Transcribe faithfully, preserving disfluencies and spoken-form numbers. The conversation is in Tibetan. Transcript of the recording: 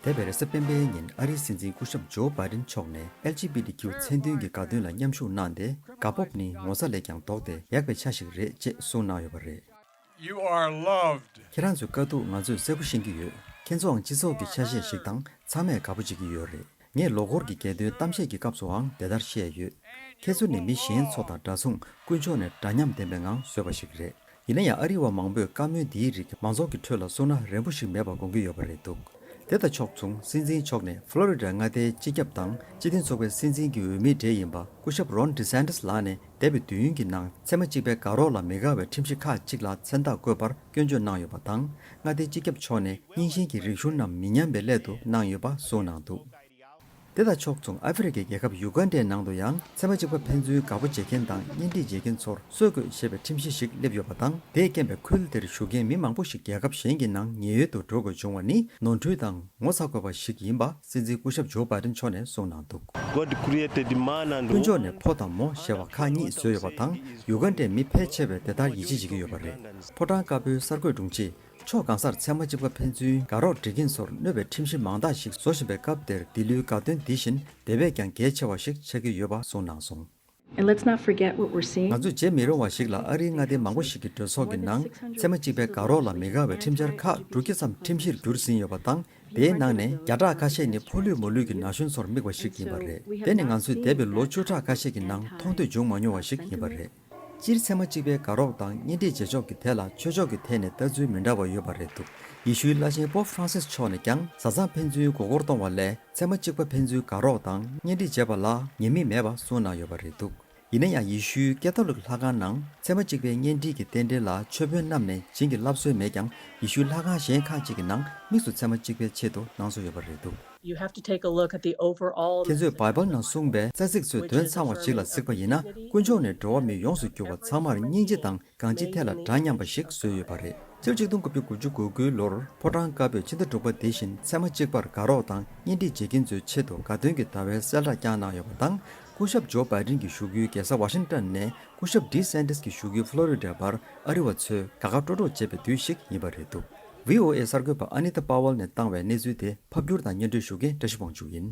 འདས་པའི་རེས་གཟའ་སྤེན་པའི་ཉིན་ཨ་རིའི་སྲིད་འཛིན་སྐུ་ཞབས་ཇོ་བྷའི་ཌེན་མཆོག་ནས་ཨེལ་ཇི་བྷི་ཊི་ཀིའུ་མཚན་མཐུན་གྱི་དགའ་སྟོན་ལ་མཉམ་ཞུགས་གནང་སྟེ། དགའ་སྤོབས་ནི་ངོ་ཚ་ལས་ཀྱང་ལྡོག་སྟེ་ཡག་པའི་ཆ་ཞིག་རེད་ཅེས་གསུངས་གནང་ཡོད་པ་རེད། You are loved. ཁྱེད་རང་ཚོའི་དཀའ་སྡུག་ང་ཚོས་གསལ་པོ་ཤེས་ཀྱི་ཡོད། ཁྱེད་ཚོའང་སྤྱི་ཚོགས་ཀྱི་ཆ་ཤས་ཤིག་དང་ཚང་མས་དགའ་པོ་བྱེད་ཀྱི་ཡོད་རེད། ངས་ལོ་འཁོར་གྱི་རྒྱལ་སྟོན་གཏམ་བཤད་ཀྱི་སྐབས་སུའང་དེ་ལྟར་བཤད་ཡོད། ཁྱེད་ཚོ་ནི་མི་གཞན་ཚོ་དང་འདྲ་མཚུངས་དཀོན་མཆོག་ནས་འདྲ་མཉམ་ལྡན་པའི་ངང་བཟོས་པ་ཞིག་རེད། ཡིན་ན་ཡང་ཨ་རི་བ་མང་པོས་བཀའ་མོལ་འདིའི་རིགས་མང་ཚོགས་ཀྱི་ཁྲོད་ལ་གསུངས་ན་རན་པོ་ཞིག་མེད་པ་དགོངས་ཀྱི་ཡོད་པ་རེད་འདུག་དེ་དང་ཕྱོགས་མཚུངས་སྲིད་འཛིན་མཆོག་ནས་ཕློ་རི་ཌ་མངའ་སྡེའི་སྤྱི་ཁྱབ་དང་སྤྱི་མཐུན་ཚོགས་པའི་སྲིད་འཛིན་གྱི་འོས་མིའི་གྲས་ཡིན་པ་སྐུ་ཞབས་རོན་ཌི་སན་ཏིས་ལགས་ནས། འདས་པའི་དུས་ཡུན་གྱི་ནང་ཚད་མ་གཅིག་པའི་དགའ་རོགས་ལ་མི་དགའ་བའི་ཁྲིམས་གཞི་ཁག་ཅིག་ལ་མཚན་རྟགས་བཀོད་པར་སྐྱོན་བརྗོད་གནང་ཡོད་པ་དང་། མངའ་སྡེའི་སྤྱི་ཁྱབ་མཆོག་ནས་རྙིང་ཞེན་གྱི་རིག་གཞུང་རྣམས་མི་ཉམས་པའི་སླད་དུ་གནང་ཡོད་པ་གསུངས་གནང་འདུག་དེ་དང་ཕྱོགས་མཚུངས་ཨ་ཧྥེ་རི་ཁའི་རྒྱལ་ཁབ་ཡུ་གན་ཌའི་ནང་དུ་ཡང་ཚད་མ་གཅིག་པ་ཕན་ཚུན་དགའ་པོ་བྱེད་མཁན་དང་གཉེན་སྒྲིག་བྱེད་མཁན་ཚོར་སྲོལ་དགོས་ཞེས་པའི་ཁྲིམས་གཞི་ཞིག་སླེབས་ཡོད་པ་དང་། དེས་རྐྱེན་པས་ཁུལ་དེར་བཞུགས་མཁན་མི་མང་པོ་ཞིག་རྒྱལ་ཁབ་གཞན་གྱི་ནང་ཉེན་གཡོལ་དུ་འགྲོ་དགོས་བྱུང་བ་ནི་ནོར་འཁྲུལ་དང་ངོ་ཚ་དགོས་པ་ཞིག་ཡིན་པ་སྲིད་འཛིན་སྐུ་ཞབས་ཇོ་བྷའི་ཌེན་མཆོག་ནས་གསུངས་གནང་འདུག God created man and དཀོན་མཆོག་ནས་ཕོ་དང་མོ་ཞེས་པ་ཁག་གཉིས་བཟོས་ཡོད་པ་དང་། ཡུ་གན་ཌའི་མི་ཕལ་ཆེ་བས་དེ་ལྟར་ཡིད་ཆེས་བྱེད་ཀྱི་ཡོད་པ་རེད། ཕོ་བྲང་དཀར་པོའི་གསར་འགོད་དྲུང་ཆེས་ཕྱོགས་གང་སར་ཚད་མ་གཅིག་པ་ཕན་ཚུན་དགའ་རོགས་སྒྲིག་མཁན་ཚོར་གནོད་པའི་ཁྲིམས་གཞི་མང་དག་ཞིག་བཟོ་བཞིན་པའི་སྐབས་དེར། འདི་ལོའི་དགའ་སྟོན་འདི་བཞིན་དེ་བས་ཀྱང་གལ་ཆེ་བ་ཞིག་ཆགས་ཀྱི་ཡོད་པ་གསུངས་གནང་སོང་། And let's not forget what we're seeing. ང་ཚོས་བརྗེད་མི་རུང་བ་ཞིག་ལ་ཨ་རིའི་མངའ་སྡེ་མང་པོ་ཞིག་གི་གྲོས་ཚོགས་ཀྱི་ནང་ཚད་མ་གཅིག་པའི་དགའ་རོགས་ལ་མི་དགའ་བའི་ཁྲིམས་འཆར་ཁག་དྲུག་བརྒྱ་ཙམ་ཁྲིམས་གཞིར་བསྒྱུར་ཟིན་ཡོད་པ་དང་། དེའི་ནང་ནས་བརྒྱ་ཕྲག་ཁ་ཤས་ནི་ཕོ་ལུས་མོ་ལུས་ཀྱི་ན་གཞོན་ཚོར་དམིགས་པ་ཞིག་ཡིན་པ་རེད། དེ་ནི་ང་ཚོས་འདས་པའི་ལོ་བཅུ་ཕྲག་ཁ་ཤས་ཀྱི་ནང་མཐོང་ཐོས་བྱུང་མ་མྱོང་བ་ཞིག་ཡིན་པ་རེད། སྤྱིར་ཚད་མ་གཅིག་པའི་དགའ་རོགས་དང་གཉེན་སྒྲིག་བྱེད་ཕྱོགས་ཀྱི་ཐད་ལ་ཆོས་ཕྱོགས་ཀྱི་ཐད་ནས་ལྟ་ཚུལ་མི་འདྲ་བ་ཡོད་པ་རེད་འདུག་ཡེ་ཤུའི་བླ་ཆེན་པོབ་ཧྥ་རན་སིས་མཆོག་ནས་ཀྱང་བཟའ་ཚང་ཕན་ཚུན་མགོ་སྐོར་གཏོང་བ་ལས་ཚད་མ་གཅིག་པ་ཕན་ཚུན་དགའ་རོགས་དང་གཉེན་སྒྲིག་བྱེད་པ་ལ་ཉེས་དམིགས་མེད་པ་གསུངས་གནང་ཡོད་པ་རེད་འདུག་ཡིན་ན་ཡང་ཡེ་ཤུའི་ཀེ་ཐོ་ལིག་ལྷ་ཁང་ནང་ཚད་མ་གཅིག་པའི་གཉེན་སྒྲིག་གི་རྟེན་འབྲེལ་ལ་མཆོད་དཔོན་རྣམས་ནས་བྱིན་གྱིས་བརླབས་སྲོལ་མེད་ཀྱང་། ཡེ་ཤུའི་ལྷ་ཁང་གཞན་ཁག་ཅིག་གི་ནང་དམིགས་སུ་ཚད་མ་གཅིག་པའི་ཆེད་དུ་གནང་སྲོལ་ཡོད་པ་རེད་འདུག You have to take a look at the overall ཁྱེད་ཚོས་བྷའི་བལ་ནང་གསུངས་པའི་རྩ་ཚིག་ཚོའི་དོན་ཚང་བ་ཞིག་ལ་གཟིགས་པ་ཡིན་ན། དཀོན་མཆོག་ནས་འགྲོ་བ་མི་ཡོངས་སུ་གྱུར་པ་ཚང་མར་སྙིང་རྗེ་དང་གང་ཅིའི་ཐད་ལ་འདྲ་མཉམ་པ་ཞིག་བཟོས་ཡོད་པ་རེད། སྤྱི་ལོ་ཆིག་སྟོང་དགུ་བརྒྱ་དགུ་བཅུ་གོ་དགུའི་ལོར་ཕོ་བྲང་དཀར་པོས་ཕྱི་ཟླ་དྲུག་པ་འདི་བཞིན་ཚད་མ་གཅིག་པར་དགའ་རོགས་དང་གཉེན་སྒྲིག་བྱེད་མཁན་ཚོའི་ཆེད་དུ་དགའ་སྟོན་གྱི་ཟླ་བའི་གསལ་བསྒྲགས་བསྐྱངས་གནང་ཡོད་པ་དང་། སྐུ་ཞབས་ཇོ་བྷའི་ཌེན་གྱི་བཞུགས་ཡུལ་རྒྱལ་ས་ཝ་ཤིང་ཏོན་ནས་སྐུ་ཞབས་ཌི་སན་ཏིས་ཀྱི་བཞུགས་ཡུལ་ཕློ་རི་ཌའི་བར་ཨ་རི་བ་ཚོས་དགའ་དགའ་སྤྲོ་སྤྲོ་བྱེད་པའི་དུས་ཤིག་ཡིན་པ་རེད་འདུག་བྷི་ཨོ་ཨེ་གསར་འགོད་པ་ཨ་ནི་ཏཱ་པཱ་ཝལ་ནས་བཏང་བའི་གནས་ཚུལ་དེ་ཕབ་སྒྱུར་དང་སྙན་སྒྲོན་ཞུ་མཁན་བཀྲ་ཤིས་དབང་ཕྱུག་ཡིན།